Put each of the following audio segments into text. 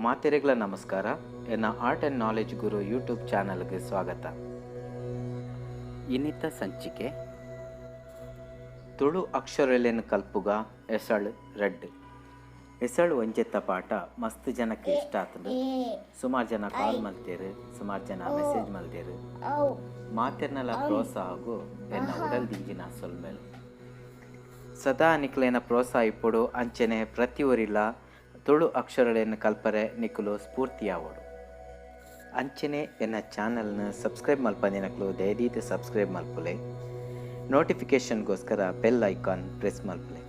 ಮಾತೆರೆಗ್ಲ ನಮಸ್ಕಾರ. ಎನ್ನ art and knowledge Guru YouTube ಚಾನಲ್ಗೆ ಸ್ವಾಗತ. ಇನಿತ ಸಂಚಿಕೆ ತುಳು ಅಕ್ಷರಲೆನ್ ಕಲ್ಪುಗ ಎಸಳ್ ರಡ್ಡ್. ಎಸಳ್ ಒಂಜೆತ್ತ ಪಾಠ ಮಸ್ತ್ ಜನಕ್ಕೆ ಇಷ್ಟ ಆತುಂಡು. ಸುಮಾರು ಜನ ಕಾಲ್ ಮಲ್ತೆರ್, ಸುಮಾರು ಜನ ಮೆಸೇಜ್ ಮಲ್ದೆರ್. ಮಾತೆರ್ನಲ ಪ್ರೋತ್ಸಾಹಗು ಎನ್ನ ಉಡಲ್ ದಿಂಜಿನ ಸೊಲ್ಮೆಲು. ಸದಾ ನಿಕ್ಲೆನ ಪ್ರೋತ್ಸಾಹ ಇಪ್ಪೊಡು. ಅಂಚನೆ ಪ್ರತಿ ಒರಿಲ ತುಳು ಅಕ್ಷರಲೆನ್ ಕಲ್ಪರೆ ನಿಕುಲು ಸ್ಫೂರ್ತಿಯಾವೊಡು. ಅಂಚನೆ ಎನ್ನ ಚಾನಲ್ನ ಸಬ್ಸ್ಕ್ರೈಬ್ ಮಲ್ಪಂದಿನಕ್ಲು ದಯದೀದ್ ಸಬ್ಸ್ಕ್ರೈಬ್ ಮಲ್ಪುಲೆ. ನೋಟಿಫಿಕೇಷನ್ಗೋಸ್ಕರ ಬೆಲ್ ಐಕಾನ್ ಪ್ರೆಸ್ ಮಲ್ಪುಲೆ.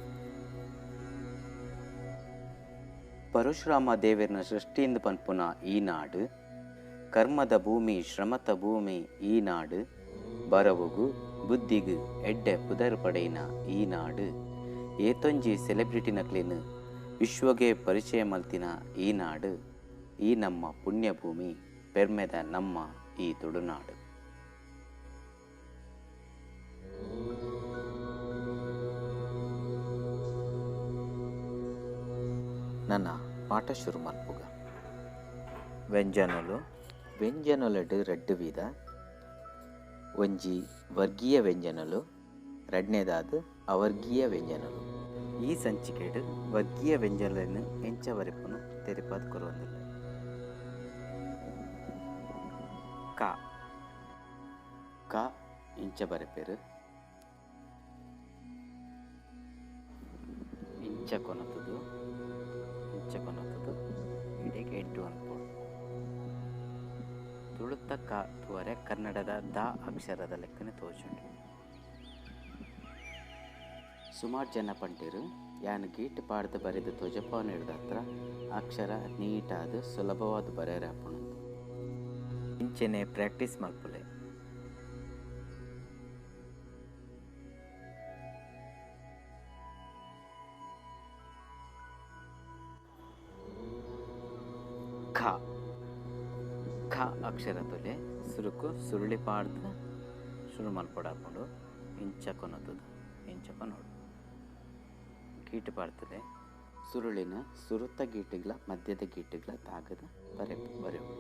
ಪರಶುರಾಮ ದೇವೆರ್ನ ಸೃಷ್ಟಿಯಿಂದ ಪನ್ಪುನ ಈ ನಾಡು, ಕರ್ಮದ ಭೂಮಿ, ಶ್ರಮತ ಭೂಮಿ ಈ ನಾಡು, ಬರವುಗು ಬುದ್ಧಿಗು ಎಡ್ಡೆ ಪುದರ್ ಪಡೆಯಿನ ಈ ನಾಡು, ಏತೊಂಜಿ ಸೆಲೆಬ್ರಿಟಿನಕ್ಲೆನ್ ವಿಶ್ವಗೆ ಪರಿಚಯ ಮಲ್ತಿನ ಈ ನಾಡು, ಈ ನಮ್ಮ ಪುಣ್ಯಭೂಮಿ, ಪೆರ್ಮೆದ ನಮ್ಮ ಈ ತುಳುನಾಡು. ನನ್ನ ಪಾಠ ಶುರು ಮಲ್ಪುಗ. ವ್ಯಂಜನಲು. ವ್ಯಂಜನೊಲೆಡ್ ರಡ್ಡ್ ವಿಧ. ಒಂಜಿ ವರ್ಗೀಯ ವ್ಯಂಜನಲು, ರಡ್ಡನೇದಾದ್ ಅವರ್ಗೀಯ ವ್ಯಂಜನಲು. ಈ ಸಂಚಿಕೆಡ್ ವರ್ಗೀಯ ವ್ಯಂಜನಲೆನ್ ಎಂಚ ಬರೆಪುನು ತೆರಿಪಾದ್ ಕೊರೊಂದುಲ್ಲೆ. ಕ. ಕ ಇಂಚ ಬರೆಪೆರ್. ಇಂಚ ಕೊನತುದು, ಇಂಚ ಕೊನತುದು ಇಡೆಗ್ ಎಡ್ಡು ಅನ್ಪೊಡು. ತುಳುತ್ತ ಕ ತೂವರೆ ಕನ್ನಡದ the ಅಕ್ಷರದ ಲೆಕ್ಕನೆ ತೋಜುಂಡು. ಸುಮಾರು ಜನ ಪಂಡೆರ್ ಯಾನ್ ಗೀಟ್ ಪಾಡ್ದ್ ಬರೆದ್ ತೋಜಪಾವನೆಡ್ದಾತ್ರ ಅಕ್ಷರ ನೀಟಾದ್ ಸುಲಭವಾದ್ ಬರೆಯರೆ ಆಪುಂಡು. ಇಂಚೆನೆ ಪ್ರಾಕ್ಟೀಸ್ ಮಲ್ಪುಲೆ. ಖ. ಖ ಅಕ್ಷರ ತೊಲೆ ಸುರುಕು ಸುರುಳಿ ಪಾಡ್ದ್ ಶುರು ಮಲ್ಪೊಡಾಪುಂಡು. ಇಂಚ ಕೊನತುದು, ಇಂಚ ಕೊನೊಡು. ಗೀಟ್ ಪಾಡ್ತದೆ. ಸುರುಳಿನ ಸುರುತ ಗೀಟುಗ್ಲ ಮಧ್ಯದ ಗೀಟುಗ್ಲ ತಾಗದ ಬರೆಯೋಡು.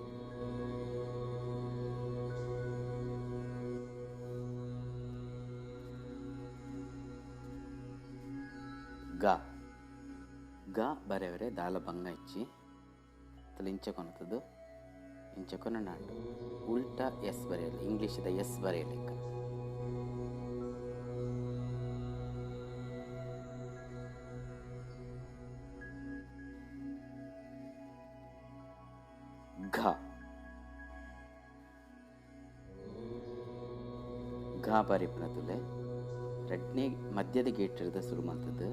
ಗ. ಗ ಬರೆಯವರೆ ದಾಲ ಬಂಗ ಇಚ್ಚಿ ತಲೆ ಇಂಚ ಕೊನತುದು, ಇಂಚ ಕೊನನಾಂಡು. ಉಲ್ಟಾ ಎಸ್ ಬರೆಯಲು, ಇಂಗ್ಲೀಷದ ಎಸ್ ಬರೆಯಲಿಕ್ಕ. ಘ. ಘ ಬರೆಪುನ ತುಲೆ ರಡ್ನೇ ಮಧ್ಯದ ಗೇಟ್ ಹಿಡ್ದು ಶುರು ಮಾಡ್ತದ್ದು.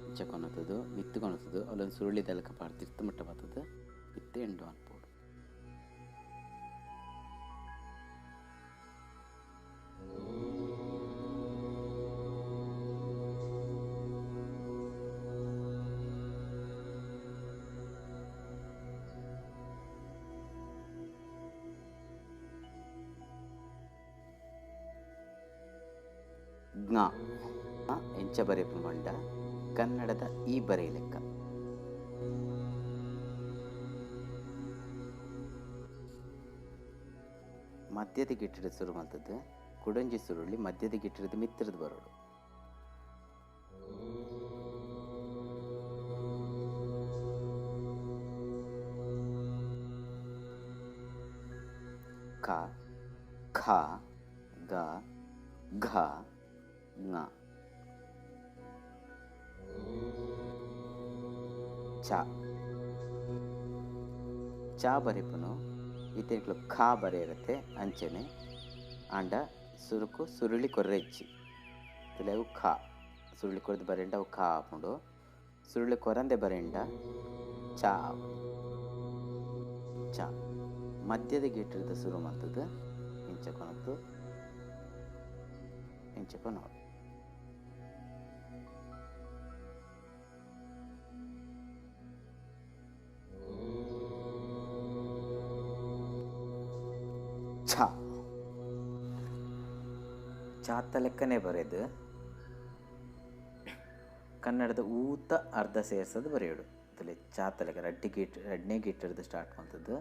ಇಂಚ ಕೊನತುದು, ಮಿತ್ತು ಕೊನತುದು, ಅಲ್ಲೊಂದು ಸುರುಳಿ ದಲಕ ಪಾಡ್ದು ತಿರ್ತು ಮುಟ್ಟ ಬರ್ತದೆ. ಇತ್ತೆ ಎಂಡು ಅನ್ಪೋಡು. ಜ್ಞ. ಎಂಚ ಬರೆಪು ಮಂಡ ಕನ್ನಡದ ಈ ಬರೆಯಲೆಕ್ಕ. ಮಧ್ಯದ ಗಿಟ್ಟಿದ ಶುರು ಮಾಡ್ತದ್ದು. ಕುಡಂಜಿ ಸುರುಳಿ ಮಧ್ಯದ ಗಿಟ್ಟಿದ ಮಿತ್ರದ ಬರೋಡು. ಕ, ಖ, ಗ, ಘ, ങ. ಚ. ಚ ಬರೆಪುನು ಇತ್ತೆಕ್ಲು ಖ ಬರೆಯಿರತ್ತೆ ಅಂಚೆನೆ. ಆಂಡ ಸುರುಕು ಸುರುಳಿ ಕೊರ್ರೆಜ್ಜಿ ಅವು ಖ. ಸುರುಳಿ ಕೊರ್ದು ಬರೆಂಡ ಅವು ಖ ಆಪುಂಡು. ಸುರುಳಿ ಕೊರಂದೆ ಬರೆಂಡ ಚ. ಚ ಮಧ್ಯದ ಗೇಟಿರ್ದ ಶುರು ಮಾಡ್ತದೆ. ಇಂಚ ಕೊನತ್ತು, ಇಂಚ ಕೊನೋಡು. ಛ. ಚಾತ ಲೆಕ್ಕನೆ ಬರೆದು ಕನ್ನಡದ ಊತ ಅರ್ಧ ಸೇರ್ಸೋದು ಬರೆಯೋಡು. ತುಲೆ ಚಾತಲೆಕ ರಡ್ಡ್ ಗೀಟ್ ರಡ್ಡನೇ ಗೀಟರ್ದ್ ಸ್ಟಾರ್ಟ್ ಮಲ್ತುದು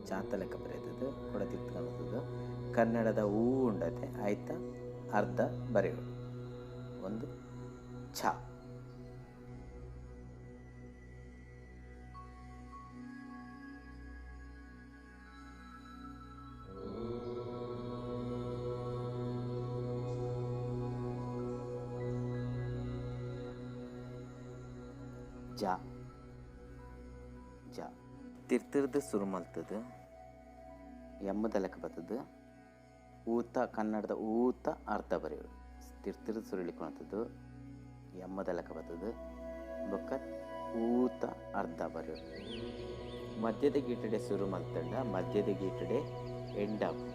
ಚಾತಲೆಕ ಬರೆತುದು ಕುಡ ತಿರ್ತ್ ಕನತುದು ಕನ್ನಡದ ಊ ಉಂಡತೆ ಐತ ಅರ್ಧ ಬರೆಯೋಡು ಒಂದು ಛ. ಜ ಜ ತಿರ್ತಿರ್ದು ಸುರು ಮಲ್ತದು ಎಮ್ಮದ ಲೆಕ್ಕ ಬತ್ತದು ಊತ ಕನ್ನಡದ ಊತ ಅರ್ಧ ಬರೆಯೋಡು ತಿರ್ತಿರ್ದು ಸುರುಳಿಕೊಣತದ್ದು ಎಮ್ಮದ ಲೆಕ್ಕ ಬತ್ತದು ಬೊಕ್ಕ ಊತ ಅರ್ಧ ಬರೆಯೋಡು ಮಧ್ಯದ ಗೀಟಡೆ ಸುರು ಮಲ್ತಂಡ ಮಧ್ಯದ ಗೀಟಡೆ ಎಂಡ್ ಆಪು.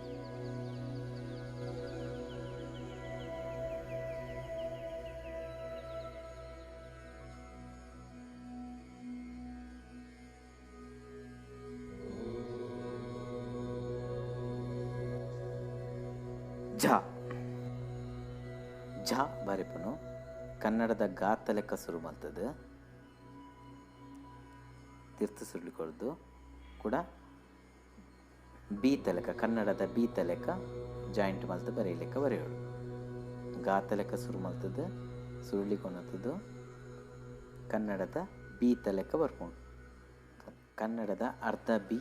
ಝ ಝ ಬರೆಪುನು ಕನ್ನಡದ ಗಾತ ಲೆಕ್ಕ ಸುರು ಮಲ್ತದು ತಿರ್ತು ಸುರುಳಿ ಕೊರ್ದು ಕೂಡ ಬಿ ತಲೆಕ ಕನ್ನಡದ ಬಿ ತಲೆಕ ಜಾಯಿಂಟ್ ಮಲ್ತು ಬರೆಯಲಿಕ್ಕ ಬರೆಯೋಡು ಗಾತ ಲೆಕ್ಕ ಸುರು ಮಲ್ತದು ಸುರುಳಿ ಕೊನತದು ಕನ್ನಡದ ಬಿ ತಲೆಕ ಬರ್ಪುಂಡು ಕನ್ನಡದ ಅರ್ಧ ಬಿ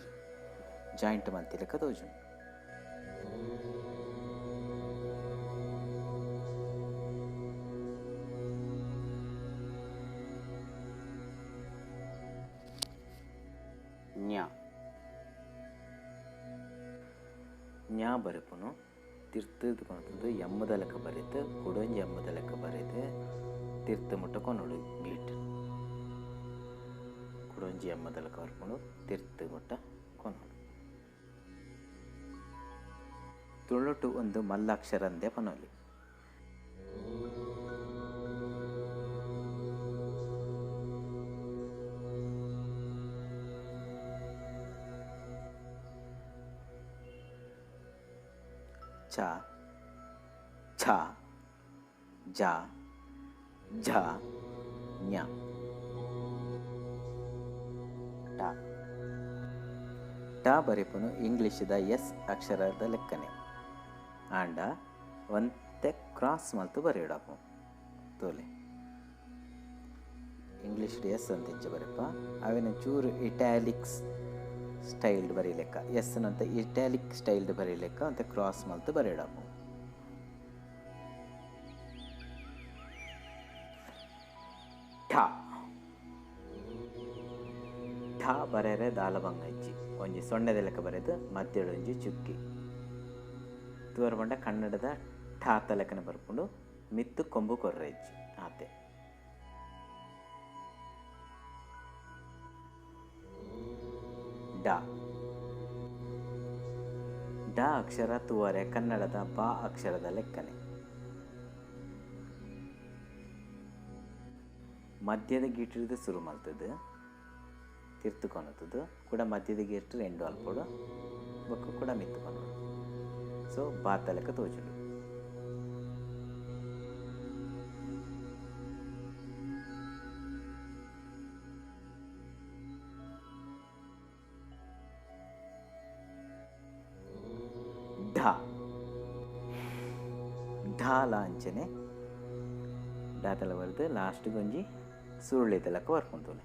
ಜಾಯಿಂಟ್ ಮಲ್ತಿಲೆಕ್ಕ ತೋಜುಂಡು. ನ್ಯಾ ನ್ಯಾ ಬರೆಪುನು ತಿರ್ತದ ಕೊನತದು ಎಮ್ಮದ ಲೆಕ್ಕ ಬರೆದು ಕುಡೊಂಜಿ ಎಮ್ಮದ ಲೆಕ್ಕ ಬರೆದು ತಿರ್ತು ಮುಟ್ಟ ಕೊನೊಡು ಗೀಟ್ ಕುಡೊಂಜಿ ಎಮ್ಮದ ಲೆಕ್ಕ ಬರ್ಪುಂಡು ತಿರ್ತು ಮುಟ್ಟ ಕೊನೊಡು. ತುಳುಟು ಒಂದು ಮಲ್ಲಾಕ್ಷರಂದೆ ಪನೊಲಿ. ಚ ಛ ಜ ಝ ಞ. ಟ ಟ ಬರೆಪುನು ಇಂಗ್ಲೀಷದ ಎಸ್ ಅಕ್ಷರದ ಲೆಕ್ಕನೆ ಆಂಡ ಒಂತೆ ಕ್ರಾಸ್ ಮಲ್ತು ಬರೆಯೋಡಪ್ಪು ತೋಲೆ ಇಂಗ್ಲೀಷ್ ಎಸ್ ಅಂತ ಇಂಚ ಬರೆಪ ಅವೇನ ಚೂರು ಇಟ್ಯಾಲಿಕ್ಸ್ ಸ್ಟೈಲ್ಡ್ ಬರೀಲೆಕ್ಕ ಎಸ್ ಅಂತ ಇಟ್ಯಾಲಿಕ್ ಸ್ಟೈಲ್ಡ್ ಬರೀಲೆಕ್ಕ ಅಂತ ಕ್ರಾಸ್ ಮಲ್ತು ಬರೆಯೋಡಪ್ಪು. ಠ ಠ ಬರೆರೆ ದಾಲಬಂಗ ಇಜ್ಜಿ ಒಂಜಿ ಸೊನ್ನೆದ ಲೆಕ್ಕ ಬರೆದು ಮಧ್ಯಡೊಂಜಿ ಚುಕ್ಕಿ ತೂವರ ಪಂಡ ಕನ್ನಡದ ಠ ಲೆಕ್ಕನೆ ಬರ್ಪುಂಡು ಮಿತ್ತು ಕೊಂಬು ಕೊರ್ರೆ ಇಜ್ಜಿ ಆತೆ. ಡ ಡ ಅಕ್ಷರ ತೂವರೆ ಕನ್ನಡದ ಬ ಅಕ್ಷರದ ಲೆಕ್ಕನೆ ಮಧ್ಯದ ಗೀಟಿರ್ದು ಸುರು ಮಲ್ತದು ತಿರ್ತು ಕೊನತದು ಕೂಡ ಮಧ್ಯದ ಗೀಟು ಎಂಡು ಅಲ್ಪೋಡು ಬೊಕ್ಕ ಕೂಡ ಮಿತ್ತು ಕೊನೋಡು ಸೊ ಬಾತ ಲೆಕ್ಕ ತೋಜುಂಡು. ಢ ಢ ಅಂಚನೆ ಡಾತಲ ಬರೆದು ಲಾಸ್ಟ್ ಒಂಜಿ ಸುರುಳಿ ತಲಕ ಬರ್ಪುಂತುಲೆ.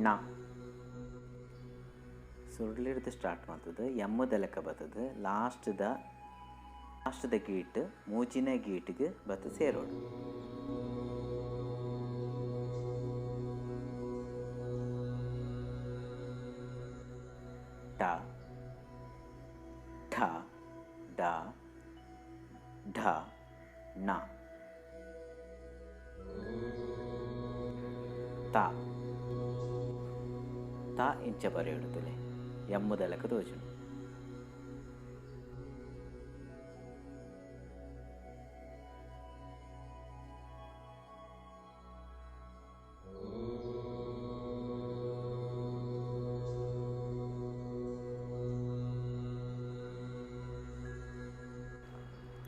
ಣ ಸುರುಳಿಡ್ದು ಸ್ಟಾರ್ಟ್ ಮಾಡ್ತದೆ ಎಮ್ಮದ ಲೆಕ್ಕ ಬರ್ತದೆ ಲಾಸ್ಟ್ದ ಗೀಟ್ ಮೂಜಿನ ಗೀಟ್ಗೆ ಬತ್ತ ಸೇರೋಡು. ಟ ಠ ಡ ಢ ಣ. ತ ತ ಇಂಚ ಬರೆಯಿಡುತ್ತಲೆ ಎಮ್ಮದ ಲೆಕ್ಕ ತೋಜುಂಡು.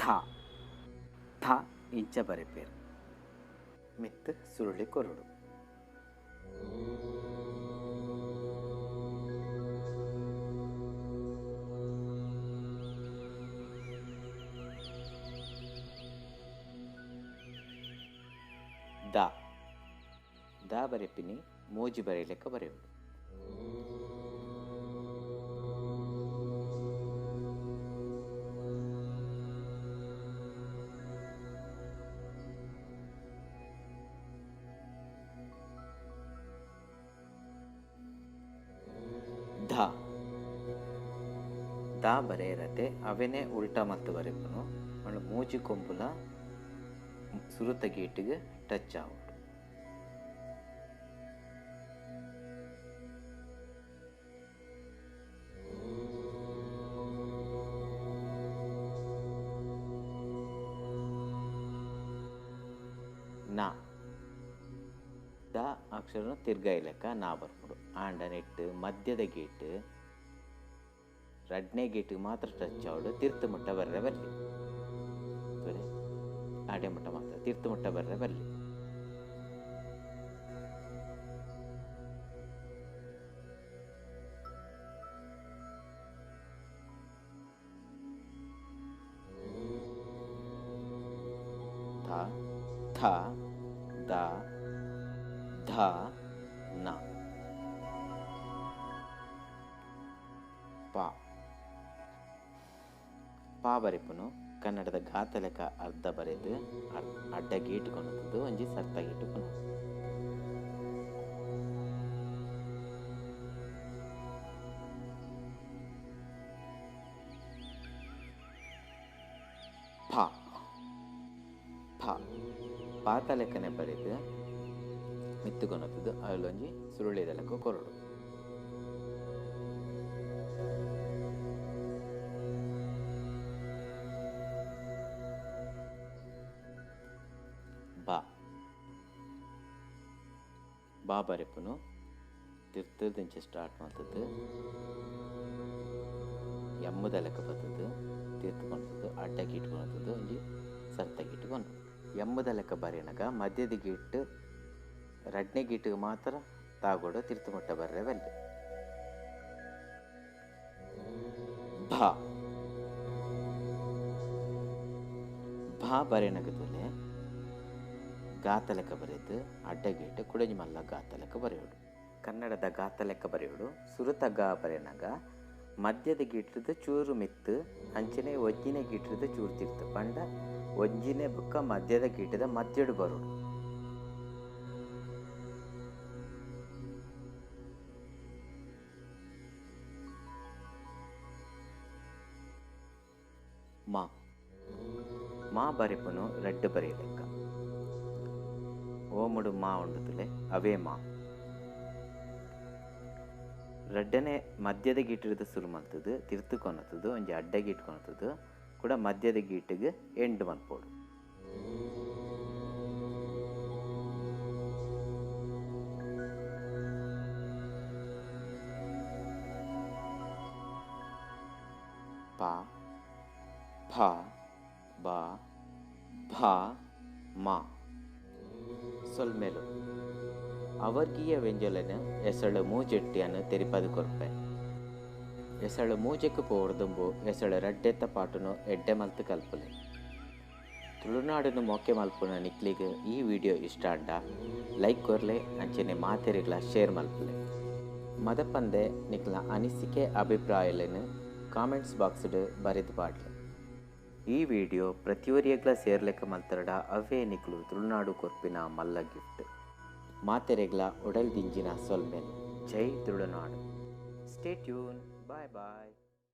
ಥ ಥ ಇಂಚ ಬರೆಪೇರು. ಮಿತ್ತು ಸುರುಳಿ ಕೊರಡು. The the ಬರೆಪಿನಿ ಮೋಜಿ ಬರೆಯಲೆಕ್ಕ ಬರೆಯುವುದು. ಧ the ಬರೆಯರತೆ ಅವೆನೇ ಉಲ್ಟಾ ಮತ್ತು ಬರೆಪುನು ಮಣ್ಣು ಮೂಜಿ ಕೊಂಬುಲ ಸುರುತ ಗೇಟಿಗೆ ಟಚ್ ಆವಡು. ನಾ the ಅಕ್ಷರನು ತಿರ್ಗಾಯಿಲೆಕ್ಕ ನಾ ಬರ್ಪುಡು. ಆಂಡ ನೆಟ್ಟು ಮಧ್ಯದ ಗೇಟ್ ರಡ್ನೇ ಗೇಟಿಗೆ ಮಾತ್ರ ಟಚ್ ಆವಡು. ತಿರ್ತು ಮುಟ್ಟ ಬರ್ರೆ ಬರಲಿ, ಆಡೆ ಮುಟ್ಟ ಮಾತ್ರ ತಿರ್ತು ಮುಟ್ಟ ಬರ್ರೆ ಬರಲಿ. ಥ ಥ the ಧ ನ. ಪ ಪಾ ಬರೆಪುನು ಕನ್ನಡದ ಗಾತಲೆಕ ಅರ್ಧ ಬರೆದು ಅಡ್ಡ ಗೇಟ್ ಕೊನತದ್ದು ಒಂಜಿ ಸರ್ತ ಗೇಟ್ ಕೊನ. ಫ ಫ ಪಾತಲೆಕ್ಕನೆ ಬರೆದು ಮಿತ್ತುಕೊನತದ್ದು ಅಲ್ಲೊಂಜಿ ಸುರುಳಿದಲೆಕ್ಕ ಕೊರಡು. ಬಾ ಬಾ ಬರೆಪುನು ತಿರ್ತದಿಂಚೆ ಸ್ಟಾರ್ಟ್ ಮಾಡ್ತದ್ದು ಎಮ್ಮದ ಲೆಕ್ಕ ಬರ್ತದ್ದು ತೀರ್ಥಕೊಳ್ತದ್ದು ಅಡ್ಡಕ್ಕೆ ಇಟ್ಕೊಳ್ತದ್ದು ಒಂಜಿ ಸರ್ತಾಗಿ ಇಟ್ಕೊಂಡು ಎಮ್ಮದ ಲೆಕ್ಕ ಬರೆಯನಗ ಮಧ್ಯದ ಗೀಟ್ ರಡ್ನೇ ಗೀಟಿಗೆ ಮಾತ್ರ ತಾಗೋಡು ತಿರ್ತುಮಟ್ಟ ಬರ್ರೆ ಬಲ್ಲೆ. ಭಾ ಭಾ ಬರೆಯನಗದಲ್ಲೇ ಗಾತಲೆಕ್ಕ ಬರೆದು ಅಡ್ಡಗೇಟು ಕುಡಂಜಿ ಮಲ್ಲ ಗಾತಲೆಕ್ಕ ಬರೆಯೋಡು. ಕನ್ನಡದ ಗಾತಲೆಕ್ಕ ಬರೆಯೋಡು. ಸುರುತ ಗಾ ಬರೆಯನಗ ಮಧ್ಯದ ಗೀಟ್ರದ್ದು ಚೂರು ಮಿತ್ತು ಅಂಚನೆ ಒಂಜಿನೇ ಗೀಟ್ರದ್ದು ಚೂರು ತಿರ್ತು ಪಂಡ ಒಂಜಿನೇ ಬುಕ್ಕ ಮಧ್ಯದ ಗೀಟದ ಮಧ್ಯಡು ಬರೋಡು. ಮಾ ಮಾ ಬರೆಪುನು ರಡ್ಡು ಬರೆಯಲೆಕ್ಕ ಓಮುಡು ಮಾ ಉಂಡುತ್ತಲೆ ಅವೇ ಮಾ. ರಡ್ಡನೆ ಮಧ್ಯದ ಗೀಟಿರದ ಸುರು ಮಲ್ತದ್ದು ತಿರ್ತು ಕೊನತದ್ದು ಒಂಜಿ ಅಡ್ಡ ಗೀಟ್ ಕೊನತದ್ದು ಕೂಡ ಮಧ್ಯದ ಗೀಟಿಗೆ ಎಂಡ್ ಮಲ್ಪೋಡು. ಪ ಫ ಬ ಭ ಮ. ಸೊಲ್ಮೆಲು ಅವರ್ಗೀಯ ವ್ಯಂಜಲನ ಎಸಳು ಮೂಜೆಟ್ಟಿಯನ್ನು ತೆರಿಪದು ಕೊರ್ಪೆ. ಎಸಳು ಮೂಜೆಕ್ಕು ಪೋರ್ದುಂಬು ಎಸಳು ರಡ್ಡೆತ್ತ ಪಾಟುನು ಎಡ್ಡೆ ಮಲ್ತು ಕಲ್ಪುಲೆ. ತುಳುನಾಡನ್ನು ಮೊಕ್ಕೆ ಮಲ್ಪುನ ನಿಕ್ಲಿಗೆ ಈ ವಿಡಿಯೋ ಇಷ್ಟ ಅಂಡ ಲೈಕ್ ಕೊರ್ಲೆ ಅಂಚನೆ ಮಾತೆರಿಗ್ಲ ಶೇರ್ ಮಲ್ಪುಲೆ. ಮದಪಂದೆ ನಿಕ್ಲ ಅನಿಸಿಕೆ ಅಭಿಪ್ರಾಯಲೆನು ಕಾಮೆಂಟ್ಸ್ ಬಾಕ್ಸ್ಡ್ ಬರೆದು ಪಾಡ್ಲೆ. ಈ ವಿಡಿಯೋ ಪ್ರತಿಯೊರಿಯಗ್ಲ ಸೇರ್ಲೆಕ್ಕ ಮಲ್ತರಡ ಅವೇ ನಿಕ್ಲು ತುಳುನಾಡು ಕೊರ್ಪಿನ ಮಲ್ಲ ಗಿಫ್ಟ್. ಮಾತೆರೆಗ್ಲ ಒಡಲ್ ದಿಂಜಿನ ಸೊಲ್ಮೆಲು. ಜೈ Tulunadu. Stay tune. Bye bye.